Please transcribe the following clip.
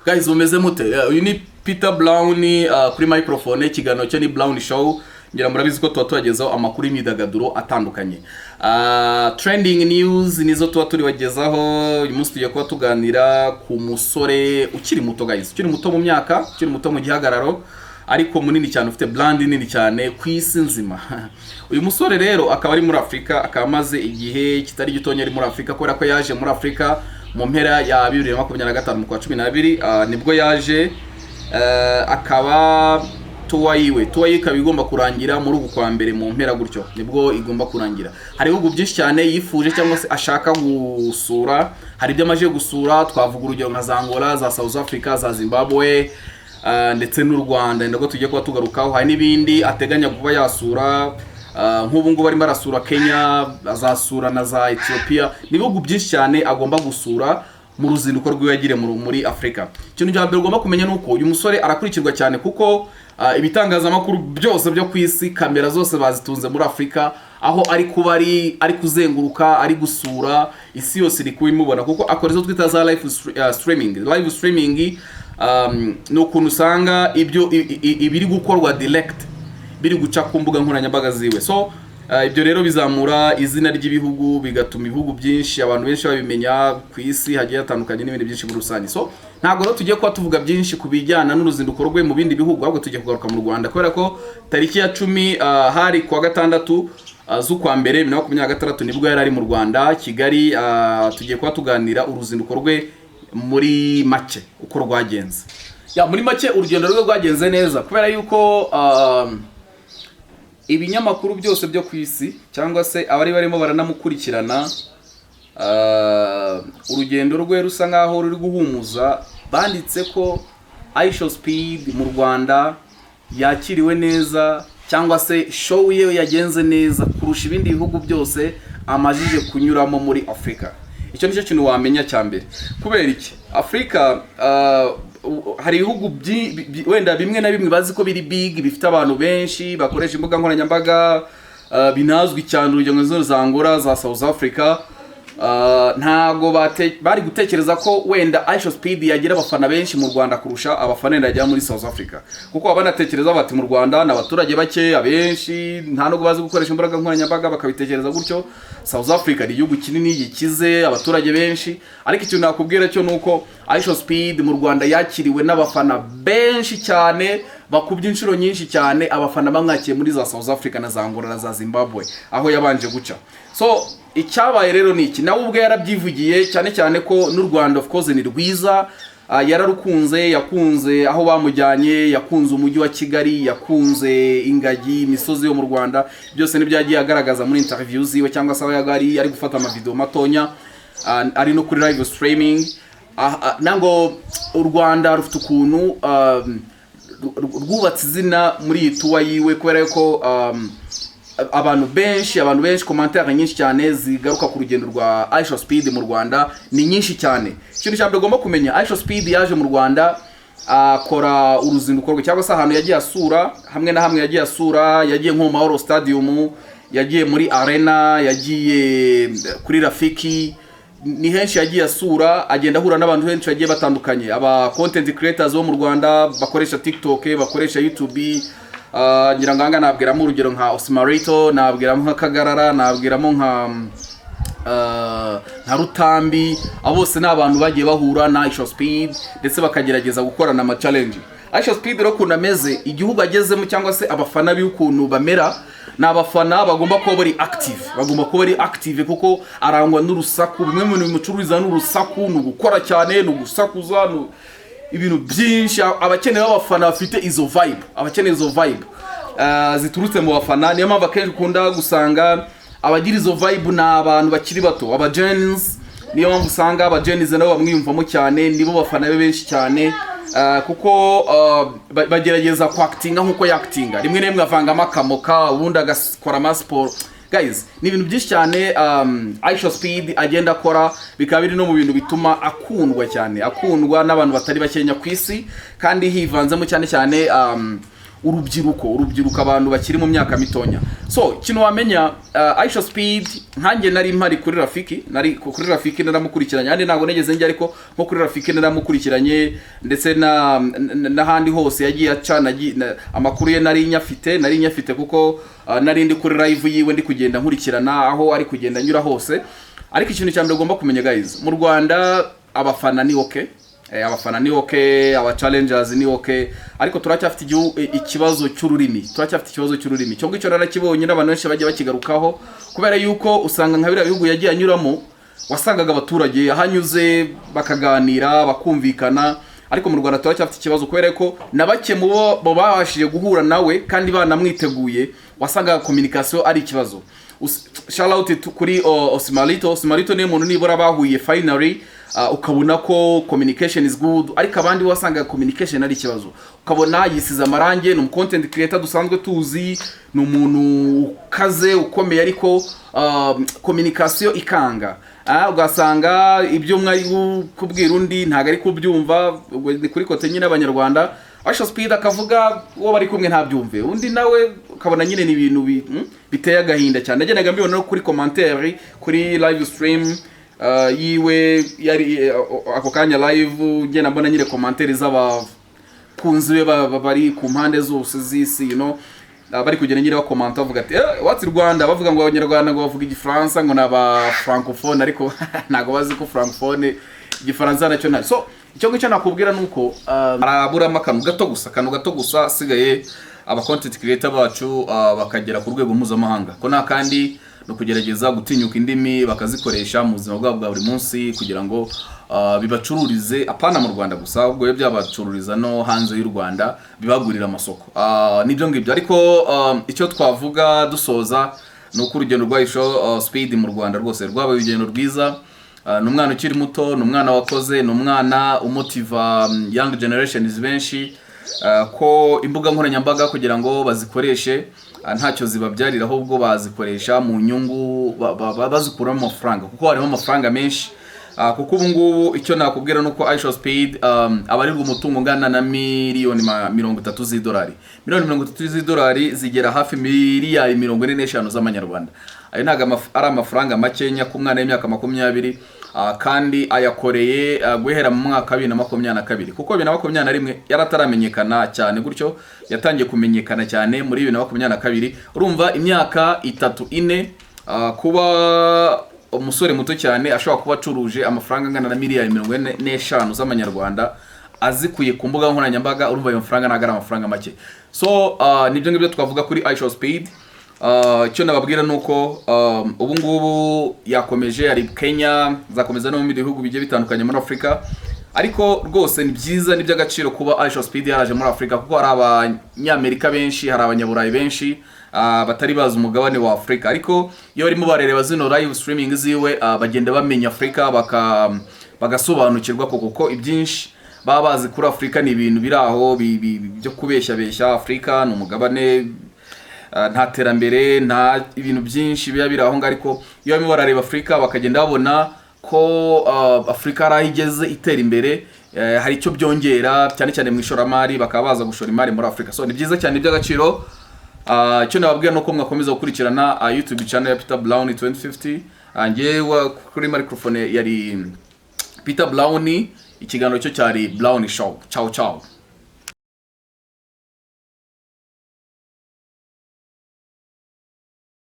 Guys, mumeze mute? Uyu ni Peter Brown kuri microphone. Ikiganiro cye ni Brown Show. Ngira murabizi ko tuba tubagezaho amakuru y'imyidagaduro atandukanye. Trending news nizo tuba turibagezaho. Uyu munsi tugiye kuba tuganira ku musore ukiri muto, guys, ukiri muto mu myaka, ukiri muto mu gihagararo, ariko munini cyane, ufite brand nini cyane ku isi nzima. Uyu musore rero akaba ari muri Afurika, akaba amaze igihe kitari gitonya ari muri Afurika, kubera ko yaje muri Afurika mu mpera ya 2025 mu kwa 12, nibwo yaje. Akaba tour yiwe ikaba igomba kurangira muri uku kwa mbere mu mpera gutyo, nibwo igomba kurangira. Hari ibihugu byinshi cyane yifuje cyangwa se ashaka gusura. Hari ibyo amaze gusura, twavuga urugero nka za Angola, za South Africa, za Zimbabwe, ndetse n'u Rwanda nabwo tugiye kuba tugarukaho. Hari n'ibindi ateganya kuba yasura, nk'ubu ngubu arimo arasura Kenya, azasura na za Ethiopia. Ni ibihugu byinshi cyane agomba gusura mu ruzinduko rwiwe yagiriye muri Afurika. Ikintu cya mbere ugomba kumenya ni uko uyu musore arakurikirwa cyane, kuko ibitangazamakuru byose byo ku isi, kamera zose bazitunze muri Afurika aho ari kuba ari kuzenguruka, ari gusura. Isi yose iri kubimubona kuko akora izo twita za live streaming. Live streaming ni ukuntu usanga ibyo ibiri gukorwa direct biri guca ku mbuga nkoranyambaga ziwe. So ibyo rero bizamura izina ry'ibihugu, bigatuma ibihugu byinshi, abantu benshi babimenya ku isi hagiye hatandukanye, n'ibindi byinshi muri rusange. So ntabwo rero tugiye kuba tuvuga byinshi ku bijyana n'uruzinduko rwe mu bindi bihugu, ahubwo tugiye kugaruka mu Rwanda, kubera ko tariki ya 10, hari kuwa gatandatu, z'ukwa mbere 2026, nibwo yari ari mu Rwanda, Kigali. Tugiye kuba tuganira uruzinduko rwe muri make uko rwagenze. Ya, muri make urugendo rwe rwagenze neza, kubera yuko ibinyamakuru byose byo ku isi cyangwa se abari barimo baranamukurikirana, urugendo rwe rusa nkaho ruri guhumuza. Banditse ko IShowSpeed mu Rwanda yakiriwe neza, cyangwa se show ye yagenze neza kurusha ibindi bihugu byose amajije kunyuramo muri Afurika. Icyo nicyo kintu wamenya cya mbere. Kubera iki? Afurika, hari ibihugu wenda bimwe na bimwe bazi ko biri big, bifite abantu benshi bakoresha imbuga nkoranyambaga, binazwi cyane, urugero nka za Angola, za South Africa. Ntago bari gutekereza ko wenda IShowSpeed yagira abafana benshi mu Rwanda kurusha abafana wenda yajya muri South Africa, kuko baba banatekereza bati mu Rwanda ni abaturage bake, abenshi nta nubwo bazi gukoresha imbuga nkoranyambaga, bakabitekereza gutyo. South Africa ni igihugu kinini gikize, abaturage benshi. Ariko ikintu nakubwira cyo ni uko IShowSpeed mu Rwanda yakiriwe n'abafana benshi cyane, bakubye inshuro nyinshi cyane abafana bamwakiye muri za South Africa na za Angola na za Zimbabwe aho yabanje guca. So icyabaye rero ni iki? Nawe ubwe yarabyivugiye, cyane cyane ko n'u Rwanda of course ni rwiza. Yararukunze, yakunze aho bamujyanye, yakunze umujyi wa Kigali, yakunze ingagi, imisozi yo mu Rwanda. Byose nibyo yagiye agaragaza muri interview ziwe, cyangwa se aho yari ari gufata amavideo matonya, ari no kuri live streaming. Nango u Rwanda rufite ukuntu rwubatse izina muri iyi tour yiwe, kubera ko abantu benshi, commentaire nyinshi cyane zigaruka ku rugendo rwa IShowSpeed mu Rwanda ni nyinshi cyane. Ikintu cya mbere ugomba kumenya, IShowSpeed yaje mu Rwanda akora uruzinduko rwe, cyangwa se ahantu yagiye asura hamwe na hamwe yagiye asura, yagiye nko mu Mahoro Stadium, yagiye muri Arena, yagiye kuri Rafiki, ni henshi yagiye asura, agenda ahura n'abantu benshi bagiye batandukanye, aba content creators bo mu Rwanda bakoresha TikTok, bakoresha YouTube. Ngira ngo ahangaha nabwiramo urugero nka Osmarito, nabwiramo nka Kagarara, nabwiramo nka Rutambi. Abo bose ni abantu bagiye bahura na IShowSpeed ndetse bakagerageza gukorana ama challenge. IShowSpeed rero ukuntu ameze, igihugu agezemo cyangwa se abafana b'ukuntu bamera, ni abafana bagomba kuba bari active, bagomba kuba bari active kuko arangwa n'urusaku. Bimwe mu bintu bimucururiza ni urusaku, ni ugukora cyane, ni ugusakuza, ni ibintu byinshi. Abakeneye abafana bafite izo vibe, abakeneye izo vibe ziturutse mu bafana. Niyo mpamvu akenshi ukunda gusanga abagira izo vibe ni abantu bakiri bato, aba gens. Niyo mpamvu usanga aba gens nabo bamwiyumvamo cyane, nibo bafana be benshi cyane, kuko bagerageza kwactinga nk'uko yactinga, rimwe na rimwe avangamo akamoka, ubundi agakora amasiporo. Guys, ni ibintu byinshi cyane IShowSpeed agenda akora, bikaba biri no mu bintu bituma akundwa cyane, akundwa n'abantu batari bakenya ku isi, kandi hivanzemo cyane cyane urubyiruko, abantu bakiri mu myaka mitonya. So ikintu wamenya, IShowSpeed, nkanjye nari mpari kuri Rafiki, nari kuri Rafiki naramukurikiranye. Ahandi ntabwo nigeze njya, ariko nko kuri Rafiki naramukurikiranye, ndetse n'ahandi hose yagiye aca amakuru ye nari nyafite kuko nari ndi kuri live yiwe, ndi kugenda nkurikirana aho ari kugenda anyura hose. Ariko ikintu cya mbere ugomba kumenya, guys, mu Rwanda abafana ni okay. Abafana ni okay, aba challengers ni okay, ariko turacyafite ikibazo cy'ururimi. Turacyafite ikibazo cy'ururimi. Icyo ngicyo narakibonye, n'abantu benshi bagiye bakigarukaho, kubera yuko usanga nka biriya bihugu yagiye anyuramo, wasangaga abaturage ahanyuze bakaganira, bakumvikana. Ariko mu Rwanda turacyafite ikibazo, kubera ko na bake mu bo babashije guhura nawe kandi banamwiteguye, wasangaga communication ari ikibazo. Shout out kuri Osmarito. Osmarito niwe muntu nibura bahuye finally, ukabona ko communication is good, ariko abandi wasangaga communication ari ikibazo. Ukabona yisize amarangi, ni umu content creator dusanzwe tuzi, ni umuntu ukaze, ukomeye, ariko communication ikanga. Ugasanga ibyo umwe ari kubwira undi ntabwo ari kubyumva. Ubwo ni kuri côté nyine abanyarwanda. IShowSpeed akavuga, uwo bari kumwe ntabyumve, undi nawe ukabona nyine ni ibintu biteye agahinda cyane. Nagendaga mbibona no kuri commentaire kuri live stream yiwe yari ako kanya live, ngenda mbona nyine commentaire z'abakunzi be bari ku mpande zose z'isi, bari kugenda nyine bakomanta, bavuga ati: "Eh, what's Rwanda?" Bavuga ngo abanyarwanda ngo bavuga igifaransa, ngo ni aba francophone, ariko ntabwo bazi ko francophone igifaransa nacyo nta. So icyo ngicyo nakubwira ni uko haraburamo akantu gato gusa, akantu gato gusa asigaye aba content creator bacu bakagera ku rwego mpuzamahanga, ko nta kandi ni ukugerageza gutinyuka indimi bakazikoresha mu buzima bwabo bwa buri munsi, kugira ngo bibacururize, apana mu Rwanda gusa, ahubwo bibe byabacururiza no hanze y'u Rwanda, bibagurira amasoko. Nibyo ngibyo. Ariko icyo twavuga dusoza ni uko urugendo rwa Ishow Speed mu Rwanda rwose rwabaye urugendo rwiza. Ni umwana ukiri muto, ni umwana wakoze, ni umwana umotiva young generations benshi, ko imbuga nkoranyambaga kugira ngo bazikoreshe ntacyo zibabyarira, ahubwo bazikoresha mu nyungu, bazikuramo amafaranga, kuko harimo amafaranga menshi. Kuko ubu ngubu icyo nakubwira ni uko IShowSpeed abarirwa umutungo ungana na miliyoni 30 z'idolari. Miliyoni 30 z'idolari zigera hafi miliyari 45 z'amanyarwanda. Ayo ntabwo ari amafaranga makenya ku mwana w'imyaka 20, kandi ayakoreye guhera mu mwaka wa 2022, kuko 2021 yari ataramenyekana cyane gutyo. Yatangiye kumenyekana cyane muri 2022. Urumva imyaka 3, 4, kuba umusore muto cyane ashobora kuba acuruje amafaranga angana na miliyari 45 z'amanyarwanda azikuye ku mbuga nkoranyambaga, urumva ayo mafaranga ntabwo ari amafaranga make. So nibyo ngibyo twavuga kuri IShowSpeed. Icyo nababwira ni uko ubu ngubu yakomeje, ari Kenya, azakomeza no mu bindi bihugu bigiye bitandukanye muri Afurika. Ariko rwose ni byiza, ni iby'agaciro kuba IShowSpeed yaraje muri Afurika, kuko hari abanyamerika benshi, hari abanyaburayi benshi batari bazi umugabane wa Afurika. Ariko iyo barimo barareba zino live streaming ziwe, bagenda bamenya Afurika, bagasobanukirwa koko, kuko ibyinshi baba bazi kuri Afurika ni ibintu biri aho byo kubeshyabeshya. Afurika ni umugabane nta terambere, nta ibintu byinshi biba biri aho ngaho. Ariko iyo barimo barareba Afurika, bakagenda babona ko Afurika hari aho igeze itera imbere, hari icyo byongera cyane cyane mu ishoramari, bakaba baza gushora imari muri Afurika. So ni byiza cyane, iby'agaciro. Icyo nababwira ni uko mwakomeza gukurikirana YouTube channel ya Peter Brown 2050. Njyewe kuri microphone yari Peter Brown, ikiganiro cyo cyari Brown Show. Ciao ciao.